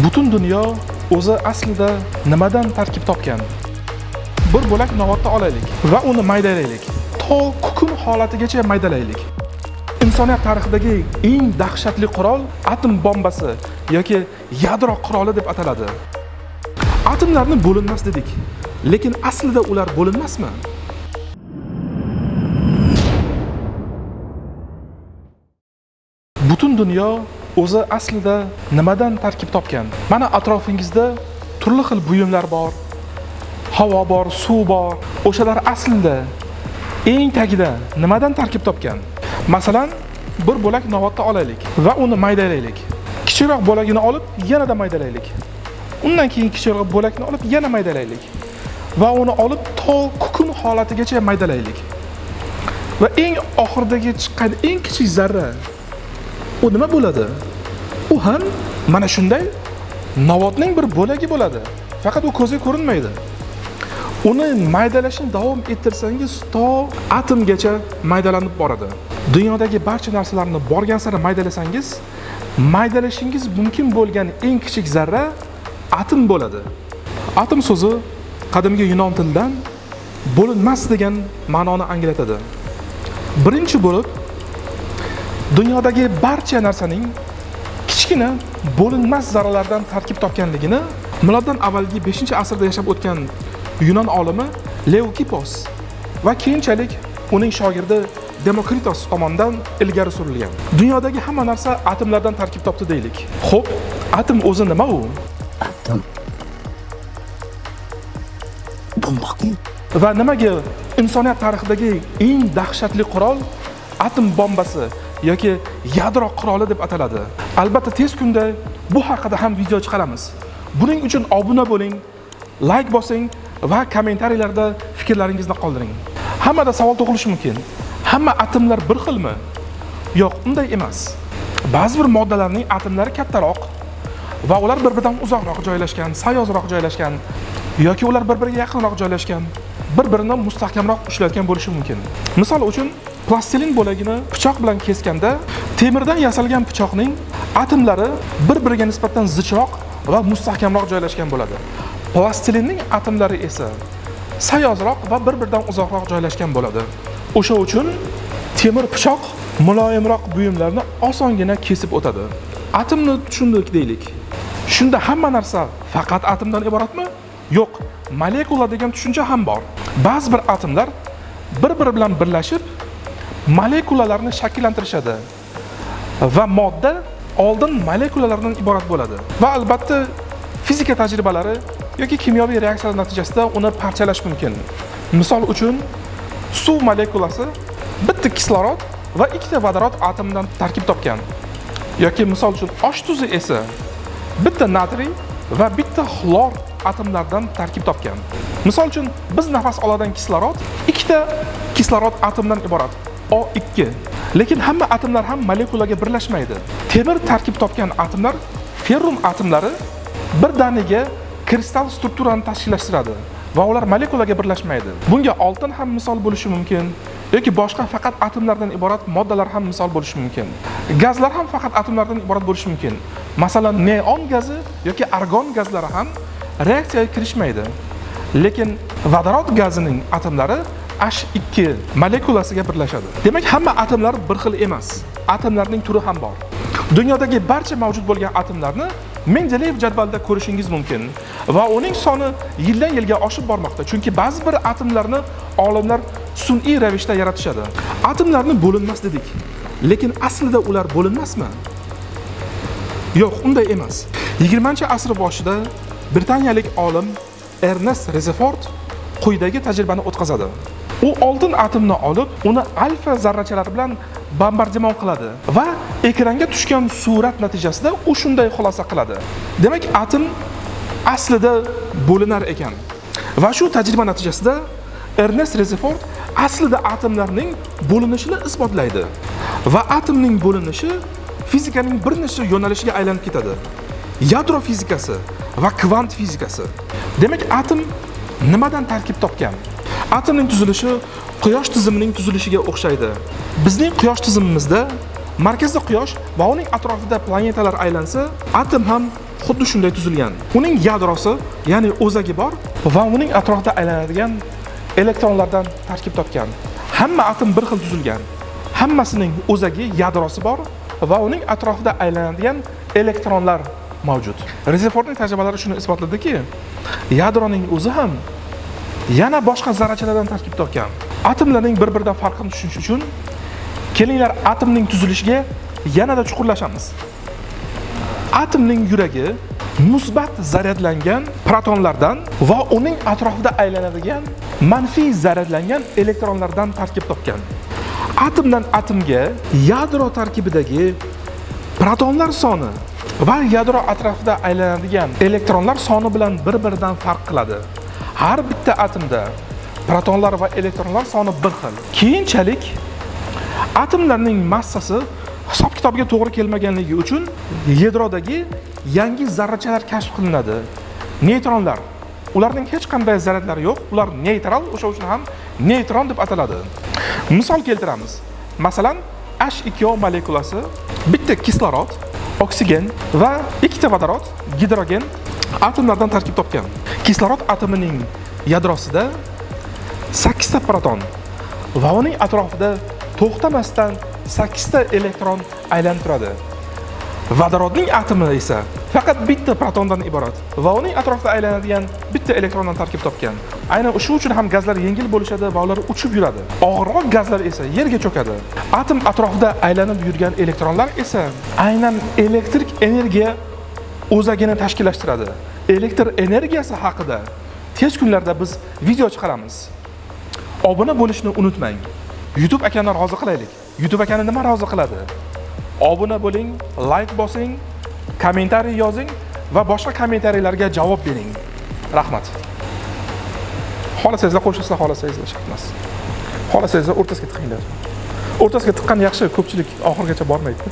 Butun dunyo o'zi aslida nimadan tarkib topgan? Bir bo'lak novotni olaylik va uni maydalaylik. To kukun holatigacha maydalaylik. Insoniyat tarixidagi eng dahshatli qurol atom bombasi yoki yadro quroli deb ataladi. Atomlarni bo'linmas dedik, lekin aslida ular bo'linmasmi? Butun dunyo o'zi aslida nimadan tarkib topgan? Mana atrofingizda turli xil buyumlar bor. Havo bor, suv bor. O'shalar aslida eng tagida nimadan tarkib topgan? Masalan, bir bo'lak novotni olaylik va uni maydalaylik. Kichikroq bo'lagini olib, yanada maydalaylik. Undan keyin kichikroq bo'lakni olib, yana maydalaylik. Va uni olib to kukun holatigacha maydalaylik. Va eng oxiridagi chiqqan eng kichik zarra u nima bo'ladi? U ham mana shunday novotning bir bo'lagi bo'ladi. Faqat u ko'zga ko'rinmaydi. Uni maydalashni davom ettirsangiz to atomgacha maydalanib boradi. Dunyodagi barcha narsalarni borgan sari maydalasangiz, maydalashingiz mumkin bo'lgan eng kichik zarra atom bo'ladi. Atom so'zi qadimgi yunon tilidan bo'linmas degan ma'noni anglatadi. Birinchi bo'lib dunyodagi barcha narsaning kichkina bo'linmas zarralardan tarkib topganligini miloddan avvalgi 5-asrda yashab o'tgan yunon olimi Leukipos va keyinchalik uning shogirdi Demokritos tomonidan ilgari surilgan. Dunyodagi hamma narsa atomlardan tarkib topdi deylik. Xo'p, atom o'zi nima u? Atom. Bomba-ku. Va nimaga insoniyat tarixidagi eng dahshatli qurol atom bombasi yoki yadro quroli deb ataladi? Albatta tez kunda bu haqida ham video chiqaramiz. Buning uchun obuna bo'ling, like bosing va kommentariyalarda fikrlaringizni qoldiring. Hammada savol tug'ilishi mumkin. Hamma atomlar bir xilmi? Yo'q, unday emas. Ba'zi bir moddalarning atomlari kattaroq va ular bir-biridan uzoqroq joylashgan, sayozroq joylashgan yoki ular bir-biriga yaqinroq joylashgan, bir-birini mustahkamroq ushlayotgan bo'lishi mumkin. Misol uchun, plastilin bo'lagini pichoq bilan keskanda temirdan yasalgan pichoqning atomlari bir-biriga nisbatan zichroq va mustahkamroq joylashgan bo'ladi. Plastilinning atomlari esa sayozroq va bir-biridan uzoqroq joylashgan bo'ladi. O'sha uchun temir pichoq muloyimroq buyumlarni osongina kesib o'tadi. Atomni tushundik deylik. Shunda hamma narsa faqat atomdan iboratmi? Yo'q, molekula degan tushuncha ham bor. Ba'zi bir atomlar bir-biri bilan birlashib molekulalarni shakllantirishadi va modda oldin molekulalardan iborat bo'ladi. Va albatta fizika tajribalari yoki kimyoviy reaksiyalar natijasida uni parchalash mumkin. Misol uchun, suv molekulasi bitta kislorod va ikkita vodorod atomidan tarkib topgan. Yoki misol uchun osh tuzi esa bitta natriy va bitta xlor atomlardan tarkib topgan. Misol uchun, biz nafas oladigan kislorod ikkita kislorod atomidan iborat, O2. Lekin hamma atomlar ham molekulaga birlashmaydi. Temir tarkib topgan atomlar, ferrum atomlari birdaniga kristal strukturani tashkillashtiradi va ular molekulaga birlashmaydi. Bunga oltin ham misol bo'lishi mumkin yoki boshqa faqat atomlardan iborat moddalar ham misol bo'lishi mumkin. Gazlar ham faqat atomlardan iborat bo'lishi mumkin. Masalan, neon gazi yoki argon gazlari ham reaksiyaga kirishmaydi. Lekin vodorod gazining atomlari H2 molekulasiga birlashadi. Demak, hamma atomlar bir xil emas. Atomlarning turi ham bor. Dunyodagi barcha mavjud bo'lgan atomlarni Mendeleyev jadvalida ko'rishingiz mumkin va uning soni yildan yilga oshib bormoqda, chunki ba'zi bir atomlarni olimlar sun'iy ravishda yaratishadi. Atomlarni bo'linmas dedik, lekin aslida ular bo'linmasmi? Yo'q, unday emas. 20-asr boshida britaniyalik olim Ernest Rezerford quyidagi tajribani o'tkazadi. U oltin atomni olib, uni alfa zarrachalari bilan bombardimon qiladi va ekranga tushgan surat natijasida u shunday xulosa qiladi. Demak, atom aslida bo'linar ekan. Va shu tajriba natijasida Ernest Rezerford aslida atomlarning bo'linishini isbotlaydi. Va atomning bo'linishi fizikaning bir necha yo'nalishiga aylanib ketadi. Yadro fizikasi va kvant fizikasi. Demak, atom nimadan tarkib topgan? Atomning tuzilishi quyosh tizimining tuzilishiga o'xshaydi. Bizning quyosh tizimimizda markazda quyosh va uning atrofida planetalar aylansa, atom ham xuddi shunday tuzilgan. Uning yadrosi, ya'ni o'zagi bor va uning atrofida aylanadigan elektronlardan tarkib topgan. Hamma atom bir xil tuzilgan. Hammasining o'zagi, yadrosi bor va uning atrofida aylanadigan elektronlar mavjud. Rezerfordning tajribalari shuni isbotladiki, yadroning o'zi ham yana boshqa zarrachalardan tarkib topgan. Atomlarning bir-biridan farqini tushunish uchun kelinglar atomning tuzilishiga yanada chuqurlashamiz. Atomning yuragi musbat zaryadlangan protonlardan va uning atrofida aylanadigan manfiy zaryadlangan elektronlardan tarkib topgan. Atomdan atomga yadro tarkibidagi protonlar soni va yadro atrofida aylanadigan elektronlar soni bilan bir-biridan farq qiladi. Har bitta atomda protonlar va elektronlar soni bir xil. Keyinchalik atomlarning massasi hisob-kitobga to'g'ri kelmaganligi uchun yadrodagi yangi zarrachalar kashf qilinadi. Neytronlar. Ularning hech qanday zaryadlari yo'q, ular neytral, o'sha uchun ham neytron deb ataladi. Misol keltiramiz. Masalan, H2O molekulasi bitta kislorod, oksigen va ikkita vodorod, gidrogen atomlardan tarkib topgan. Kislorod atomining yadrosida 8 ta proton va uning atrofida to'xtamasdan 8 ta elektron aylanib turadi. Vodorodning atomi esa faqat bitta protondan iborat va uning atrofida aylanadigan bitta elektrondan tarkib topgan. Aynan shu uchun ham gazlar yengil bo'lishadi va ular uchib yuradi. Og'irroq gazlar esa yerga cho'kadi. Atom atrofida aylanib yurgan elektronlar esa aynan elektrik energiya o'zagini tashkillashtiradi. Elektr energiyasi haqida tez kunlarda biz video chiqaramiz. Obuna bo'lishni unutmang. YouTube akani rozi qilaylik. YouTube akani nima rozi qiladi? Obuna bo'ling, like bosing, kommentariy yozing va boshqa kommentariyalarga javob bering. Rahmat. Xohlasangizlar qo'shasizlar, xohlasangizlar shart emas. Xohlasangizlar o'rtasiga tiqinglar. O'rtasiga tiqqan yaxshi, ko'pchilik oxirigacha bormaydi.